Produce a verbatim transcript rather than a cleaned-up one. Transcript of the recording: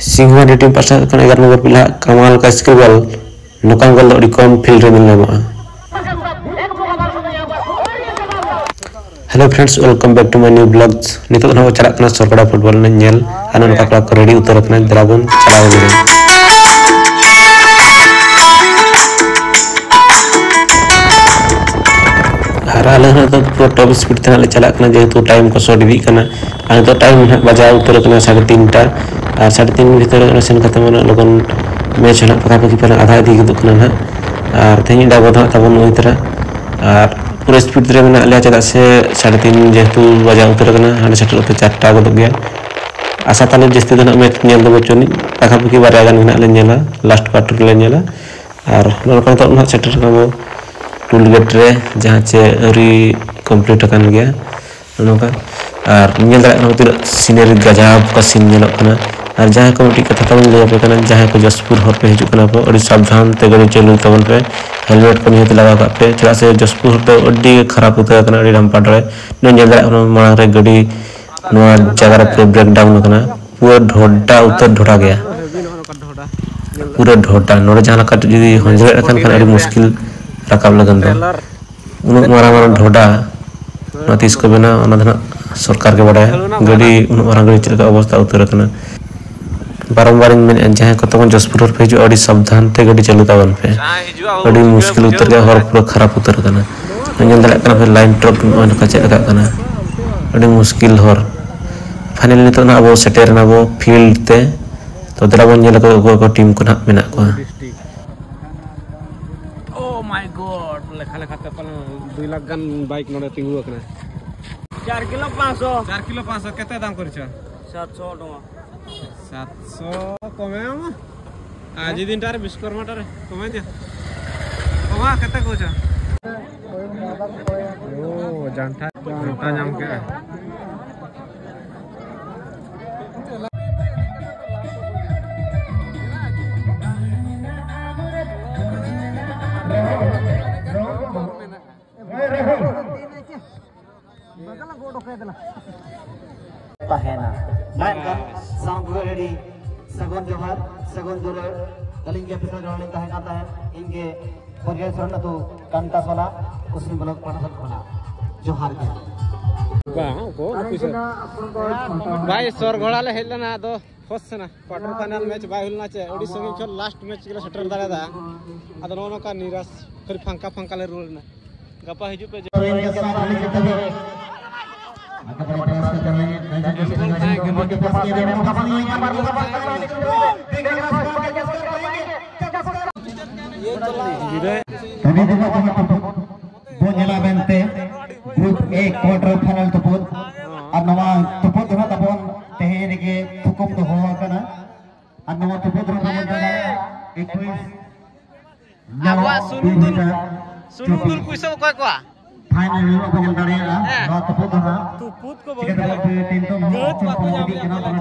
ᱥᱤᱝᱦᱟᱰᱤ team ᱯᱟᱥᱴᱟ ᱠᱷᱚᱱ ᱮᱜᱟᱨᱚ ᱱᱚᱢᱵᱚᱨ ᱯᱤᱞᱟ ᱠᱟᱢᱟᱞ ᱠᱟᱥᱠᱤ ᱵᱚᱞ, ᱱᱚᱝᱠᱟᱱ ᱜᱳᱞ ᱫᱚ ᱟᱹᱰᱤ ᱠᱚᱢ ᱯᱷᱤᱞᱰ ᱨᱮ ᱧᱮᱞ ᱧᱟᱢᱚᱜᱼᱟ᱾ Hello friends, welcome back to my new vlogs. ᱱᱤᱛᱚᱜ ᱫᱚ ᱱᱟᱦᱟᱜ ᱵᱚ ᱪᱟᱞᱟᱜ ᱠᱟᱱᱟ ᱥᱚᱨᱠᱟᱲᱟ ᱯᱷᱩᱴᱵᱚᱞ ᱮᱱᱮᱡ ᱧᱮᱞ᱾ ᱟᱨ ᱱᱚᱰᱮ ᱠᱚᱲᱟ ᱠᱚ ᱨᱮᱰᱤ ᱩᱛᱟᱹᱨ ᱟᱠᱟᱱᱟ, ᱫᱮᱞᱟ ᱵᱚᱱ ᱪᱟᱞᱟᱣ ᱞᱮᱱ ᱜᱮ᱾ ᱟᱨ ᱟᱞᱮ ᱦᱚᱸ ᱱᱤᱛᱚᱜ ᱯᱩᱨᱟᱹ ᱴᱚᱯ ᱥᱯᱤᱰ ᱛᱮ ᱱᱟᱦᱟᱜ ᱞᱮ ᱪᱟᱞᱟᱜ ᱠᱟᱱᱟ, ᱡᱮᱦᱮᱛᱩ ᱴᱟᱭᱤᱢ ᱠᱚ ᱥᱚᱨᱴ ᱤᱫᱤᱜ ᱠᱟᱱᱟ᱾ ᱟᱨ ᱱᱤᱛᱚᱜ ᱴᱟᱭᱤᱢ ᱱᱟᱦᱟᱜ ᱵᱟᱡᱟᱣ ᱩᱛᱟᱹᱨ ᱟᱠᱟᱱᱟ ᱥᱟᱲᱮ ᱛᱤᱱᱴᱟ᱾ ᱟᱨ ᱥᱟᱲᱮ ᱛᱤᱱ ᱵᱷᱤᱛᱤᱨ ᱨᱮ ᱥᱮᱱ ᱠᱟᱛᱮ ᱢᱟᱱᱮ ᱞᱚᱜᱚᱱ ᱢᱮᱪ ᱦᱚᱸ ᱱᱟᱦᱟᱜ ᱯᱟᱠᱟ ᱯᱟᱠᱤ ᱯᱟᱞᱮ ᱟᱫᱷᱟ ᱤᱫᱤ ᱜᱚᱫᱚᱜ ᱠᱟᱱᱟ ᱱᱟᱦᱟᱜ᱾ ᱟᱨ ᱛᱮᱦᱮᱧ ᱫᱟᱜ ᱵᱚᱫᱷᱚ ᱛᱟᱵᱚᱱ ᱱᱩᱭ ᱛᱟᱨᱟ᱾ ᱟᱨ ᱯᱩᱨᱟᱹ ᱥᱯᱤᱰ ᱨᱮ ᱢᱮᱱᱟᱜ ᱞᱮᱭᱟ, ᱪᱮᱫᱟᱜ ᱥᱮ ᱥᱟᱲᱮ ᱛᱤᱱ ᱡᱮᱦᱮᱛᱩ ᱵᱟᱡᱟᱣ ᱩᱛᱟᱹᱨ ᱟᱠᱟᱱᱟ, ᱦᱟᱸᱰᱮ ᱥᱮᱴᱮᱨᱚᱜ ᱛᱮ ᱪᱟᱨᱴᱟ ᱜᱚᱫᱚᱜ ᱜᱮᱭᱟ᱾ ᱟᱥᱟ ᱛᱟᱞᱮ ᱡᱟᱹᱥᱛᱤ ᱫᱚ ᱱᱟᱦᱟᱜ ᱢᱮᱪ ᱧᱮᱞ ᱫᱚ ᱵᱟᱹᱪᱩᱜ ᱟᱹᱱᱤᱡ, ᱯᱟᱠᱟ ᱯᱟᱠᱤ ᱵᱟᱨᱭᱟ ᱜᱟᱱ ᱜᱮ ᱱᱟᱦᱟᱜ ᱞᱮ ᱧᱮᱞᱟ, ᱞᱟᱥᱴ ᱠᱚᱣᱟᱨᱴᱟᱨ ᱨᱮᱞᱮ ᱧᱮᱞᱟ᱾ ᱟᱨ ᱱᱚᱰᱮ ᱠᱷᱚᱱ ᱱᱤᱛᱚᱜ ᱱᱟᱦᱟᱜ ᱥᱮᱴᱮᱨ ᱠᱟᱱᱟ ᱵᱚ ᱴᱳᱞ ᱜᱮᱴ ᱨᱮ, ᱡᱟᱦᱟᱸ ᱪᱮ ᱟᱹᱣᱨᱤ ᱠᱚᱢᱯᱞᱤᱴ ᱟᱠᱟᱱ ᱜᱮᱭᱟ᱾ ᱱᱚᱜᱼᱚ ᱱᱚᱝᱠᱟ᱾ ᱟᱨ ᱧᱮᱞ ᱫᱟᱲᱮᱭᱟᱜ ᱠᱟᱱᱟ ᱛᱤᱱᱟᱹᱜ ᱥᱤᱱᱟᱨᱤ ᱜᱟᱡᱟᱵ ᱚᱠᱟ ᱥᱤᱱ ᱧᱮᱞᱚᱜ ᱠᱟᱱᱟ᱾ ᱟᱨ ᱡᱟᱦᱟᱸᱭ ᱠᱚ ᱢᱤᱫᱴᱤᱡ ᱠᱟᱛᱷᱟ ᱛᱟᱵᱚᱱ ᱞᱟᱹᱭ ᱟᱯᱮ ᱠᱟᱱᱟ, ᱡᱟᱦᱟᱸᱭ ᱠᱚ ᱡᱚᱥᱯᱩᱨ ᱦᱚᱨ ᱯᱮ ᱦᱤᱡᱩᱜ ᱠᱟᱱᱟ ᱯᱮ, ᱟᱹᱰᱤ ᱥᱟᱵᱫᱷᱟᱱ ᱛᱮ ᱜᱟᱹᱰᱤ ᱪᱟᱹᱞᱩᱭ ᱛᱟᱵᱚᱱ ᱯᱮ, ᱦᱮᱞᱢᱮᱴ ᱠᱚ ᱱᱤᱦᱟᱹᱛ ᱞᱟᱜᱟᱣ ᱠᱟᱜ ᱯᱮ, ᱪᱮᱫᱟᱜ ᱥᱮ ᱡᱚᱥᱯᱩᱨ ᱦᱚᱨ ᱫᱚ ᱟᱹᱰᱤ ᱠᱷᱟᱨᱟᱯ ᱩᱛᱟᱹᱨ ᱟᱠᱟᱱᱟ, ᱟᱹᱰᱤ ᱰᱷᱟᱢᱯᱟ ᱰᱷᱚᱲᱮ᱾ ᱱᱚᱜᱼᱚᱭ ᱧᱮᱞ ᱫᱟᱲᱮᱭᱟᱜ ᱠᱟᱱᱟ ᱢᱟᱲᱟᱝ ᱨᱮ ᱜᱟᱹᱰᱤ ᱱᱚᱣᱟ ᱡᱟᱭᱜᱟ ᱨᱮ ᱯᱩᱨᱟᱹ ᱵᱨᱮᱠ ᱰᱟᱣᱩᱱ ᱟᱠᱟᱱᱟ, ᱯᱩᱨᱟᱹ ᱰᱷᱚᱰᱟ ᱩᱛᱟᱹᱨ ᱰᱷᱚᱰᱟ ᱜᱮᱭᱟ, ᱯᱩᱨᱟᱹ ᱰᱷᱚᱰᱟ᱾ ᱱᱚᱰᱮ ᱡᱟᱦᱟᱸ ᱞᱮᱠᱟ ᱡᱩᱫᱤ ᱦᱚᱸᱡᱽᱲᱮᱜ ᱠᱟᱱ ᱠᱷᱟᱱ ᱟᱹᱰᱤ ᱢᱩᱥᱠᱤᱞ ᱨᱟᱠᱟᱵ ᱞᱟᱹᱜᱤᱫ ᱫᱚ᱾ ᱩᱱᱟᱹᱜ ᱢᱟᱨᱟᱝ ᱢᱟᱨᱟᱝ ᱰᱷᱚᱰᱟ, ᱱᱚᱣᱟ ᱛᱤᱥ ᱠᱚ ᱵᱮᱱᱟᱣᱟ, ᱚᱱᱟ ᱫᱚ ᱱᱟᱜ ᱥᱚᱨᱠᱟᱨ ᱜᱮ ᱵᱟᱰᱟᱭᱟ᱾ ᱜᱟᱹᱰᱤ, ᱩᱱᱟᱹᱜ ᱢᱟᱨᱟᱝ ᱜᱟᱹᱰᱤ ᱪᱮᱫ ᱞᱮᱠᱟ ᱚᱵᱚᱥᱛᱟ ᱩᱛᱟᱹᱨ ᱟᱠᱟᱱᱟ᱾ ᱵᱟᱨᱚᱢᱵᱟᱨᱤᱧ ᱢᱮᱱᱮᱫᱼᱟ, ᱡᱟᱦᱟᱸᱭ ᱠᱚ ᱛᱟᱵᱚᱱ ᱡᱚᱥᱯᱩᱨ ᱦᱚᱨ ᱯᱮ ᱦᱤᱡᱩᱜᱼᱟ, ᱟᱹᱰᱤ ᱥᱟᱵᱫᱷᱟᱱ ᱛᱮ ᱜᱟᱹᱰᱤ ᱪᱟᱹᱞᱩ ᱛᱟᱵᱚᱱ ᱯᱮ᱾ ᱟᱹᱰᱤ ᱢᱩᱥᱠᱤᱞ ᱩᱛᱟᱹᱨ ᱜᱮᱭᱟ, ᱦᱚᱨ ᱯᱩᱨᱟᱹ ᱠᱷᱟᱨᱟᱯ ᱩᱛᱟᱹᱨ ᱟᱠᱟᱱᱟ᱾ ᱧᱮᱞ ᱫᱟᱲᱮᱭᱟᱜ ᱠᱟᱱᱟ ᱯᱮ, ᱞᱟᱭᱤᱱ ᱴᱨᱟᱠ ᱱᱚᱜᱼᱚᱭ ᱱᱚᱝᱠᱟ ᱪᱮᱫ ᱞᱮᱠᱟᱜ ᱠᱟᱱᱟ᱾ ᱟᱹᱰᱤ ᱢᱩᱥᱠᱤᱞ ᱦᱚᱨ᱾ ᱯᱷᱟᱭᱱᱟᱞᱤ ᱱᱤᱛᱚᱜ ᱱᱟᱜ ᱟᱵᱚ ᱥᱮᱴᱮᱨ ᱮᱱᱟ ᱵᱚ ᱯᱷᱤᱞᱰ ᱛᱮ᱾ ᱛᱚ ᱫᱮᱞᱟ ᱵᱚᱱ ᱧᱮᱞ ᱟᱠᱚ ᱚᱠᱚᱭ ᱚᱠᱚᱭ ᱴᱤᱢ ᱠᱚ ᱱᱟᱜ ᱢᱮᱱᱟᱜ ᱠᱚᱣᱟ᱾ Oh my God, ᱞᱮᱠᱷᱟ ᱞᱮᱠᱷᱟᱛᱮ ᱯᱟᱞᱮ ᱫᱩᱭ ᱞᱟᱠᱷ ᱜᱟᱱ ᱵᱟᱭᱤᱠ ᱱᱚᱰᱮ ᱛᱤᱸᱜᱩ ᱟᱠᱟᱱᱟ᱾ ᱪᱟᱨ ᱠᱤᱞᱳ ᱯᱟᱸᱪᱥᱚ᱾ ᱪᱟᱨ ᱠᱤᱞᱳ ᱯᱟᱸᱪᱥᱚ, ᱠᱮᱛᱮ ᱫᱟᱢ ᱠᱚᱨᱪᱟ? ᱥᱟᱛᱥᱚ ᱴᱟᱠᱟ᱾ ᱥᱟᱛᱥᱚ ᱠᱚᱢᱮ ᱟᱢ᱾ ᱟᱡᱤ ᱫᱤᱱ ᱴᱟᱨᱮ ᱵᱤᱥᱠᱚᱨᱢᱟ ᱴᱟᱨᱮ ᱠᱚᱢᱮ ᱫᱤᱭᱟ᱾ ᱠᱚᱢᱟ ᱠᱮᱛᱮ ᱠᱚᱪᱟ? ᱳ, ᱡᱟᱱᱛᱷᱟ, ᱡᱟᱱᱛᱷᱟ ᱧᱟᱢ ᱠᱮᱜᱼᱟ᱾ ᱛᱟᱦᱮᱱᱟ᱾ ᱢᱮᱱᱠᱷᱟᱱ ᱥᱟᱣᱩᱱᱰ ᱠᱚ ᱨᱮᱰᱤ᱾ ᱥᱟᱹᱜᱩᱱ ᱡᱚᱦᱟᱨ, ᱥᱟᱹᱜᱩᱱ ᱫᱩᱞᱟᱹᱲ᱾ ᱟᱹᱞᱤᱧ ᱜᱮ ᱯᱤᱥᱟ ᱡᱚᱦᱟᱨ ᱞᱤᱧ ᱛᱟᱦᱮᱸ ᱠᱟᱱ ᱛᱟᱦᱮᱸᱫ᱾ ᱤᱧ ᱜᱮ ᱯᱨᱚᱜᱮᱥ ᱥᱚᱨᱮᱱ ᱟᱹᱛᱩ ᱠᱟᱱᱴᱟᱥᱚᱞᱟ, ᱯᱚᱥᱪᱤᱢ ᱵᱞᱚᱠ ᱯᱟᱦᱴᱟ ᱥᱮᱫ ᱠᱷᱚᱱᱟᱜ᱾ ᱡᱚᱦᱟᱨ ᱜᱮ᱾ ᱵᱟᱝ, ᱚᱠᱚᱭ ᱚᱯᱷᱤᱥᱟᱨ? ᱵᱟᱭ ᱥᱚᱨ ᱜᱷᱚᱲᱟ ᱞᱮ ᱦᱮᱡ ᱞᱮᱱᱟ, ᱟᱫᱚ ᱯᱷᱚᱥ ᱮᱱᱟ᱾ ᱠᱣᱟᱴᱟᱨ ᱯᱷᱟᱭᱱᱟᱞ ᱢᱮᱪ ᱵᱟᱭ ᱦᱩᱭ ᱞᱮᱱᱟ ᱪᱮ, ᱟᱹᱰᱤ ᱥᱟᱺᱜᱤᱧ ᱠᱷᱚᱱ ᱞᱟᱥᱴ ᱢᱮᱪ ᱜᱮᱞᱮ ᱥᱮᱴᱮᱨ ᱫᱟᱲᱮᱭᱟᱫᱟ᱾ ᱟᱫᱚ ᱱᱚᱜᱼᱚ ᱱᱚᱝᱠᱟ ᱱᱤᱨᱟᱥ, ᱠᱷᱟᱹᱞᱤ ᱯᱷᱟᱝᱠᱟ ᱯᱷᱟᱝᱠᱟ ᱞᱮ ᱨᱩᱣᱟᱹᱲ ᱮᱱᱟ᱾ ᱜᱟᱯᱟ ᱦᱤᱡᱩᱜ ᱯᱮ᱾ ᱵᱚᱱ ᱧᱮᱞᱟ ᱢᱮᱱᱛᱮ ᱜᱨᱩᱯ ᱮ ᱠᱣᱟᱴᱟᱨ ᱯᱷᱟᱭᱱᱟᱞ ᱛᱩᱯᱩᱫ᱾ ᱟᱨ ᱱᱚᱣᱟ ᱛᱩᱯᱩᱫ ᱫᱚ ᱦᱟᱸᱜ ᱛᱟᱵᱚᱱ ᱛᱮᱦᱮᱧ ᱨᱮᱜᱮ ᱛᱷᱩᱠᱩᱢ ᱫᱚᱦᱚ ᱟᱠᱟᱱᱟ᱾ ᱟᱨ ᱱᱚᱣᱟ ᱛᱩᱯᱩᱫ ᱨᱮ ᱵᱚᱱ ᱧᱮᱞᱟ ᱮᱠᱩᱥ ᱟᱵᱚᱣᱟᱜ ᱥᱩᱱᱩᱢ ᱫᱩᱞ, ᱥᱩᱱᱩᱢ ᱫᱩᱞ ᱯᱩᱭᱥᱟᱹ ᱚᱠᱚᱭ ᱠᱚᱣᱟ? ᱯᱷᱟᱭᱱᱟᱞ ᱦᱤᱞᱳᱜ ᱵᱚᱱ ᱧᱮᱞ ᱫᱟᱲᱮᱭᱟᱜᱼᱟ᱾ ᱦᱮᱸ᱾ ᱱᱚᱣᱟ ᱛᱩᱯᱩᱫ ᱫᱚ ᱦᱟᱸᱜ ᱛᱩᱯᱩᱫ ᱠᱚ ᱵᱟᱹᱜᱤ ᱪᱤᱠᱟᱹᱛᱮ ᱠᱟᱜᱼᱟ᱾ ᱵᱟᱝ ᱛᱮ ᱱᱤᱛᱚᱜ ᱜᱟᱹᱛ ᱵᱟᱠᱚ ᱧᱟᱢ ᱤᱫᱤᱜ ᱠᱟᱱᱟ᱾ ᱧᱟᱢ ᱠᱟᱱᱟ᱾